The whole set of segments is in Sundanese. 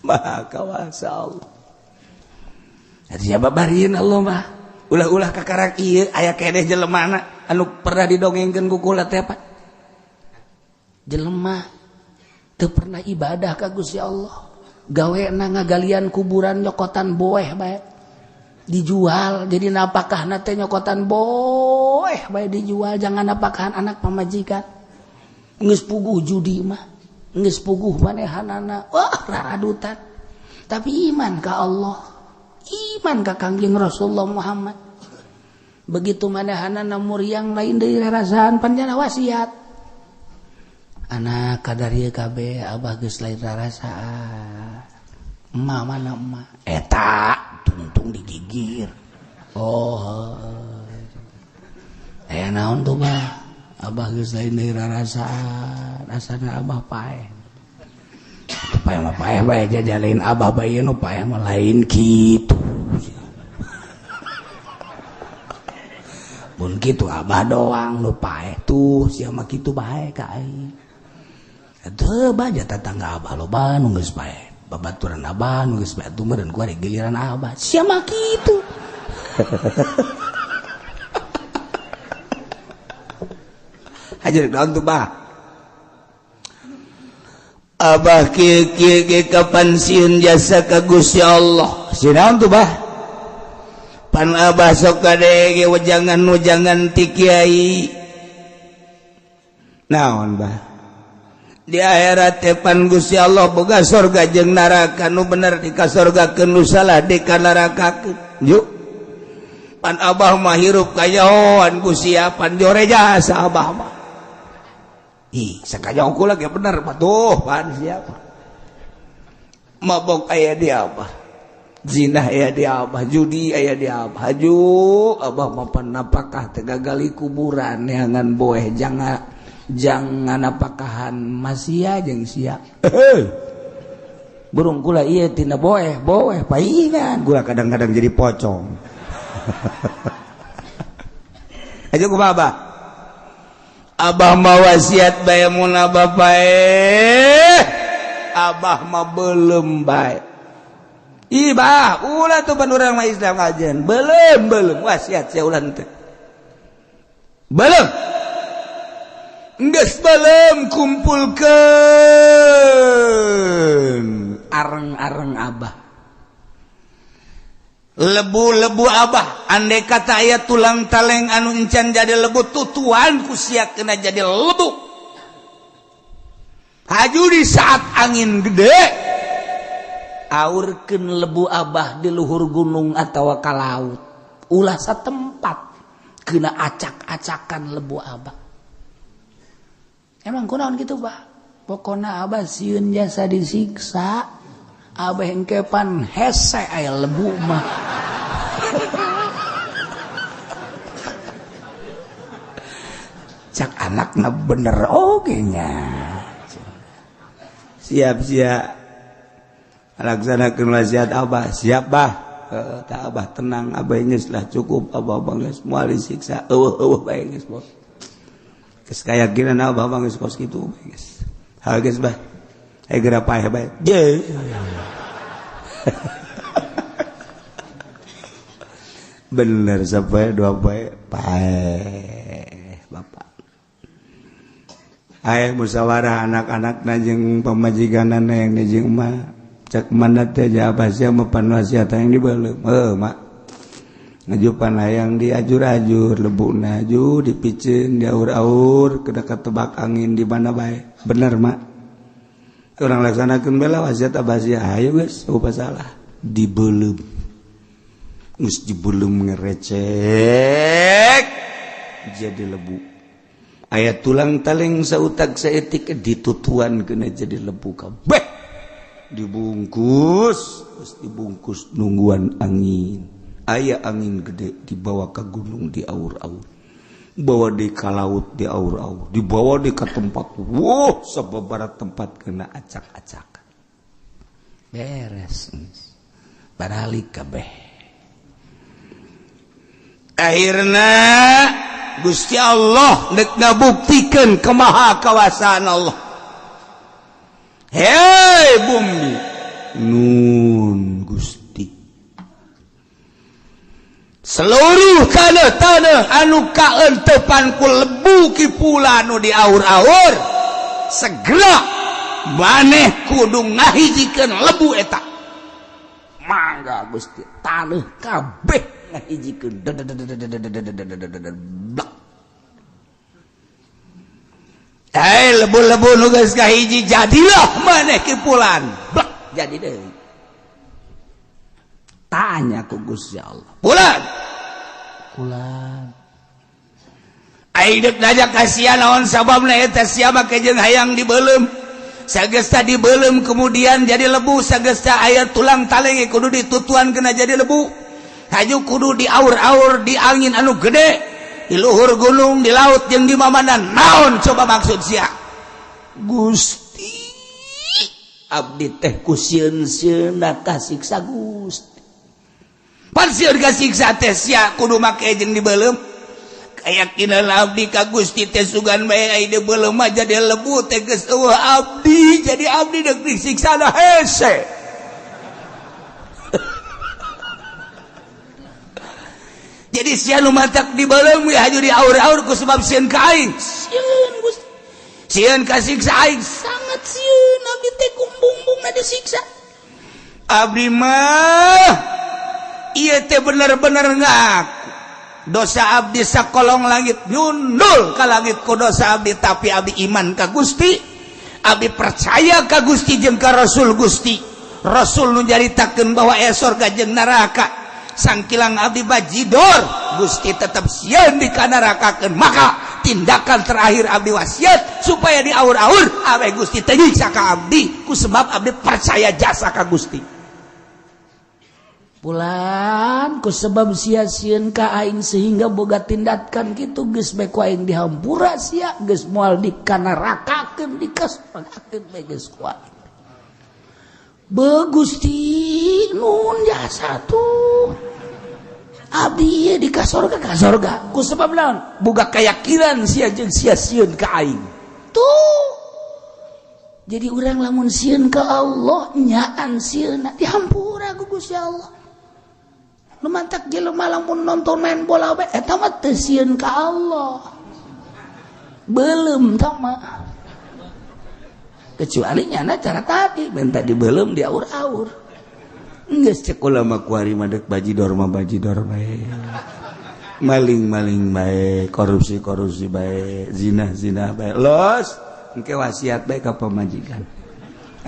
Maha kawasa Allah. Siapa barin Allah mah ulah-ulah kakarak ieu aya keneh jelemana anu pernah didongengkeun ku kula teh apa? Jelema teu pernah ibadah ka Gusti Allah. Gawena ngagalian kuburan nyokotan boeh bae. Dijual jadi napakahna teh nyokotan boeh bae dijual jangan napakahan anak pamajikan. Geus puguh judi mah, geus puguh manehanana. Wah, raradutan. Tapi iman ka Allah. Iman ka Kangjeng Rasulullah Muhammad. Begitu manehanana muriang lain deui rarasaan panjana wasiat. Anak kadar ieu kabeh abah geus lain rarasaan. Emak mana emak? Eta tungtung digigir. Oh. Aya naon tuh bah? Abah geus lain deui rarasaan. Asana abah paeh. Paeh mah paeh bae jajalain abah bae nu paeh mah lain kitu. Mun kitu abah doang nu paeh tuh sia mah kitu bae ka aing. Teu baja tetangga abah loba nu geus paeh. Babaturan abah nu geus paeh tuh meureun ku ari giliran abah. Sia mah kitu. Hajar naon tuh bah? Abah kieu kieu ge kapan sieun jasa ka Gusti Allah. Sieun naon tuh bah? Pan abah sok kadege wejangan-wejangan ti kiai. Naon bah? Di akhirat teh pan Gusti Allah boga sorga jeung neraka nu bener di ka sorgakeun nu salah di ka nerakakeun. Yuk. Pan abah mah hirup kayahoan ku sia pan jore jasa abah mah. Ih, sakajaho kula ge bener patuh pan siapa. Mabok aya di abah. Zina aya di abah, judi aya di abah. Haju abah mah pan napakah teh gagali kuburan neangan boeh jangan apakahan masia jeung sia. Burung kula ieu tina boeh, boeh paingan. Kula kadang-kadang jadi pocong. Aja kumaha abah? Abah mah wasiat bae mun abah paeh. Abah mah belum bae. Ih bah, ulah tuh pan urang mah Islam ajen. Belum wasiat sia ulah teh. Belum. Geus belum kumpulkeun areng-areng abah. Lebu-lebu abah, andai kata aya tulang taleng anu encan jadi lebu tutuan ku sia kena jadi lebu. Haju di saat angin gede aurkeun lebu abah di luhur gunung atawa ka laut. Ulah satempat kena acak-acakan lebu abah. Emang kunaon gitu bah? Pokona abah sieun jasa disiksa. Abah engkepan hese aya lebu mah. Cak anakna bener oge nya. Siap-siap laksanakeun wasiat abah, siap bah. Tah abah tenang, abah geus lah cukup, abah geus moal disiksa. Eueuh-eueuh bae geus bos. Geus kayakinan abah mah geus kos kitu bae geus. Ha geus bah. Ayo geura paeh bae. Je. Bener sampai dua paeh paeh bapak. Ayo musyawarah anak-anak jeung pamajikanana yang jeung emak. Cek mana teh abah sia mah pan wasiat yang dibeuleum. Heuh mak. Ngajupan hayang diajur-ajur lebukna aju dipiceun diaur-aur kena ketebak angin di mana bae. Bener mak. Orang laksanakeun bela wasiat abah sia hayu geus eueuh salah dibeuleum. Geus dibeuleum ngerecek jadi lebu. Aya tulang taleng sautak saeutik ditutuan kena jadi lebu kabeh. Dibungkus, geus dibungkus nungguan angin. Aya angin gede dibawa ke gunung di aur-aur. Bawa di ka laut di aur-aur, dibawa di ka tempat. Wuh, sababaraha tempat kena acak-acakan. Beres. Baralik kabeh. Akhirna Gusti Allah dek ngabuktikeun kemahakawasaan Allah. Hei bumi, nun Gusti, seluruh tanah-tanah anu kaentepan ku lebu kipulan nu diaur-aur, segera maneh kudu ngahijikeun lebu eta. Mangga Gusti, tanah kabeh ngahijikeun. Blak. Eh, lebu-lebu nu geus kahiji, jadilah maneh kipulan. Blak, jadi deui. Tanya ku Gusti Allah, "Pulan, pulan, aing deuk ngajak kasihan naon sababna eta sia make jeung hayang dibeuleum? Sagesta dibeuleum kemudian jadi lebu, sagesta aya tulang taleng kudu ditutuan kena jadi lebu, haju kudu diaur-aur di angin anu gede, di luhur gunung, di laut jeung di mamana. Naon coba maksud sia?" "Gusti, abdi teh ku sieun-sieunna kasiksa Gusti. Pan sieun kasiksa teh sia kudu make jeung dibeuleum. Keyakinan abdi ka Gusti teh sugan bae ai dibeuleum mah jadi lebu teh geus eueuh abdi, jadi abdi deuk disiksa na hese." "Jadi sia nu matak dibeuleum we haju diaur-aur ku sebab sieun ka aing? Sieun Gusti, sieun kasiksa aing, sangat sieun abdi teh kumbung-bumbungna disiksa. Abdi mah ieu teh bener-bener ngaku dosa abdi sakolong langit nyundul ka langit ku dosa abdi, tapi abdi iman ka Gusti, abdi percaya ka Gusti jeung ka Rasul Gusti. Rasul nu nyaritakeun bahwa aya sorga jeung neraka. Sangkilang abdi bajidor, Gusti tetap sieun dikanarakakeun. Maka tindakan terakhir abdi wasiat supaya diaur-aur awe Gusti teu nyiksa ka abdi ku sebab abdi percaya jasa ka Gusti." Pulan, ku sebab sia sieun ka aing sehingga boga tindakan kitu, geus bae ku aing dihampura sia, geus moal dikanarakakeun, dikasorgakeun bae geus ku aing. Be Gusti, nun jasa tuh abdi ieu di kasorga kasorga Ku sebab naon? Boga keyakinan sia jeung sia sieun ka aing." Tuh, jadi urang lamun sieun ka Allah, nyaan sieun dihampura ku Gusti Allah. Nu mantak jelema lamun nonton main bola bae eta mah teu sieun ka Allah, belum tama, kecuali nyana cara tadi minta dibeuleum, diaur-aur. Geus cek ulama kuari mah deuk bajidor mah bajidor bae, maling-maling bae, korupsi-korupsi bae, zina-zina bae, los engke wasiat bae ka pamajikan,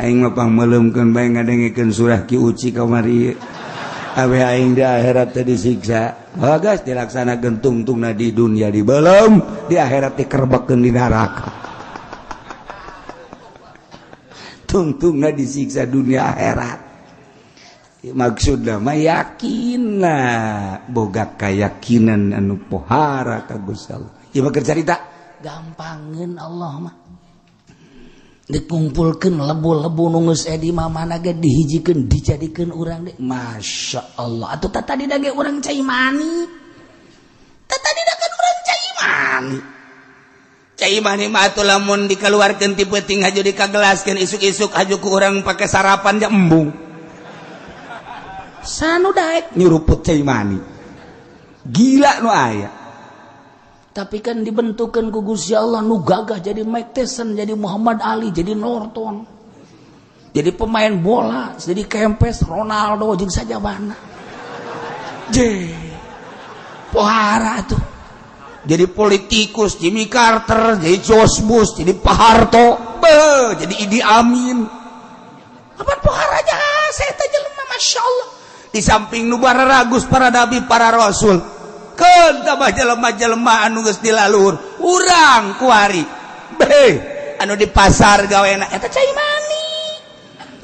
"Aing mah pangmeuleumkeun bae ngadengekeun surah Ki Uci kamari awe aing di akhirat teh disiksa." Oh, geus dilaksanakeun, tungtungna di dunia dibeuleum, di akhirat dikerbekkeun di neraka. Tungtungna disiksa dunia akhirat. Maksudna mah yakinna, boga keyakinan anu pohara ka Gusti Allah. Ieu mah keur carita. Gampangeun Allah mah, dikumpulkeun lebu-lebu nu geus di mana ge dihijikeun, dijadikeun urang deh. Masya Allah atuh, tah tadi dage urang cai mani, tah tadi kan urang cai mani. Cai mani mah atuh lamun dikeluarkeun ti peuting haju dikagelaskeun, isuk-isuk haju ku urang pake sarapan ja embung. Sanu daek nyuruput cai mani gila nu aya. Tapi kan dibentukkan ku Gusti Allah nu gagah jadi Mike Tyson, jadi Muhammad Ali, jadi Norton, jadi pemain bola, jadi Kempes, Ronaldo jeung sajabana. Je pohara tuh, jadi politikus Jimmy Carter, jadi George Bush, jadi Pak Harto, be, jadi Idi Amin. Apa pohara jasa eta jelema, Masya Allah. Di samping nu ragus para nabi, para rasul, keun tambah jelema-jelema anu geus dilalur urang kuari be, anu di pasar gawena eta cai mani,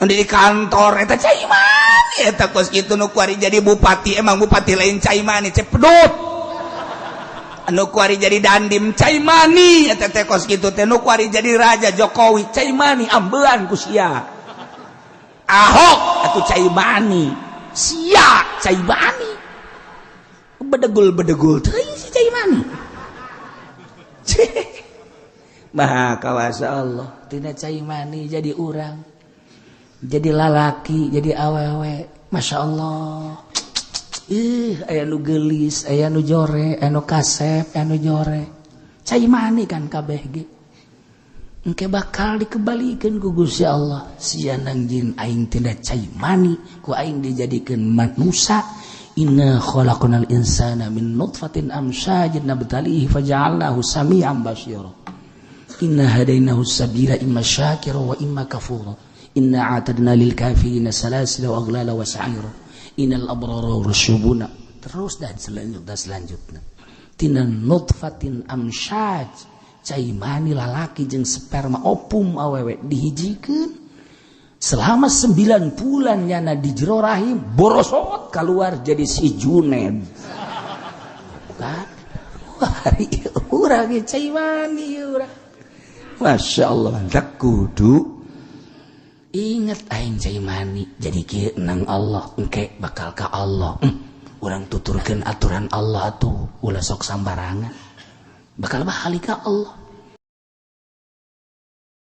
anu di kantor eta cai mani, eta kos kitu. Nu kuari jadi bupati, emang bupati lain cai mani, cepedut. Anu kuari jadi dandim cai mani eta teh kos kitu teh. Nu kuari jadi raja Jokowi cai mani, ambean ku sia. Ahok atuh cai mani, sia cai mani. Bedegul-bedegul teuing si cai mani. Maha kawasa Allah tina cai mani jadi urang, jadi lalaki, jadi awewe. Masya Allah. Ih, aya nu geulis, aya nu jore, aya nu kasep, aya nu jore. Cai mani kan kabeh ge. Engke bakal dikembalikan ku Gusti Allah. Sia nang jin aing tina cai mani ku aing dijadikeun manusia. Inna khalaqnal insana min nutfatin amsyajin nabtalihi faja'alnahu sami'an basira. Inna hadainahu sabila imma syakira wa imma kafura. Inna a'tadna lil kafirina salasila wa aghlala wa sa'ira. Innal abrara rasyubuna. Terus dan selanjutnya. Tina nutfatin amsyaj, cai mani lalaki jeung sperma opum awewe dihijikeun selama 9 bulan nyana di jero rahim, borosot keluar jadi si Juned. Kan? Wah, urang cai mani urang. Masya Allah, tak kudu inget aing cai mani jadi kieu nang Allah, engke bakal ka Allah. Urang tuturkeun aturan Allah tuh ulah sok sambarangan, bakal balik ka Allah.